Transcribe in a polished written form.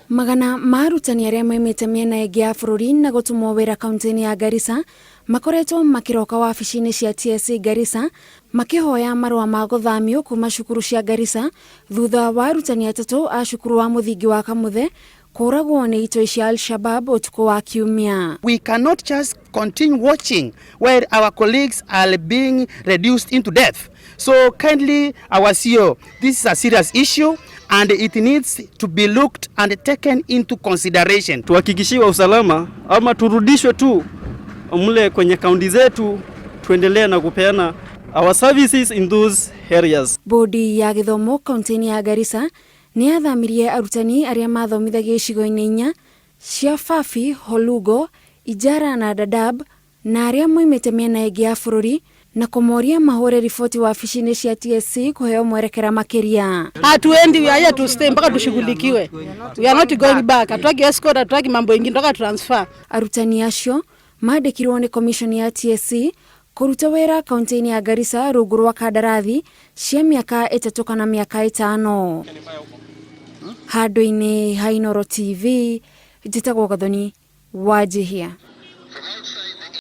Magana ma arutani arĩa maimĩte mĩena ĩngĩ ya bũrũri na gũtũmwo wĩra kaunti-inĩ ya Garissa makoretwo makĩroka wabici-inĩ cia TSC Garissa makĩhoya marũa ma gũthamio kuma cukuru cia Garissa thutha wa arutani atatũ a cukuru wa mũthingi wa Kamuthe kũragwo nĩ itoi cia Al-Shabab ũtukũ wa Kiumia. We cannot just continue watching where our colleagues are being reduced into death. So kindly, our CEO, this is a serious issue and it needs to be looked and taken into consideration. Tuhakikishiwe usalama ama turudishwe tu mle kwenye kaunti zetu, tuendelee na kupeana our services in those areas. Bodi ya gĩthomo kaunti-inĩ ya Garissa nĩ yathamirie arutani arĩa mathomithagia icigo-inĩ inya cia Fafi, Holugo, Ijara na Dadaab na arĩa moimĩte mĩena ĩngĩ ya bũrũri na kũmoria mahũre riboti wabici-inĩ cia TSC kũheo mwerekera makĩria. Hatuendi, we are here to stay mpaka tushughulikiwe. We are not going back. Hatutaki escort, hatutaki mambo ingine, tunataka transfer. Arutani acio mandĩkirwo nĩ komishoni ya TSC kũruta wĩra kaunti-inĩ ya Garissa rungu rwa kandarathi cia mĩaka 3 kana mĩaka 5. Handũ-inĩ ha Inooro TV, njĩtagwo Gathoni Wanjihia.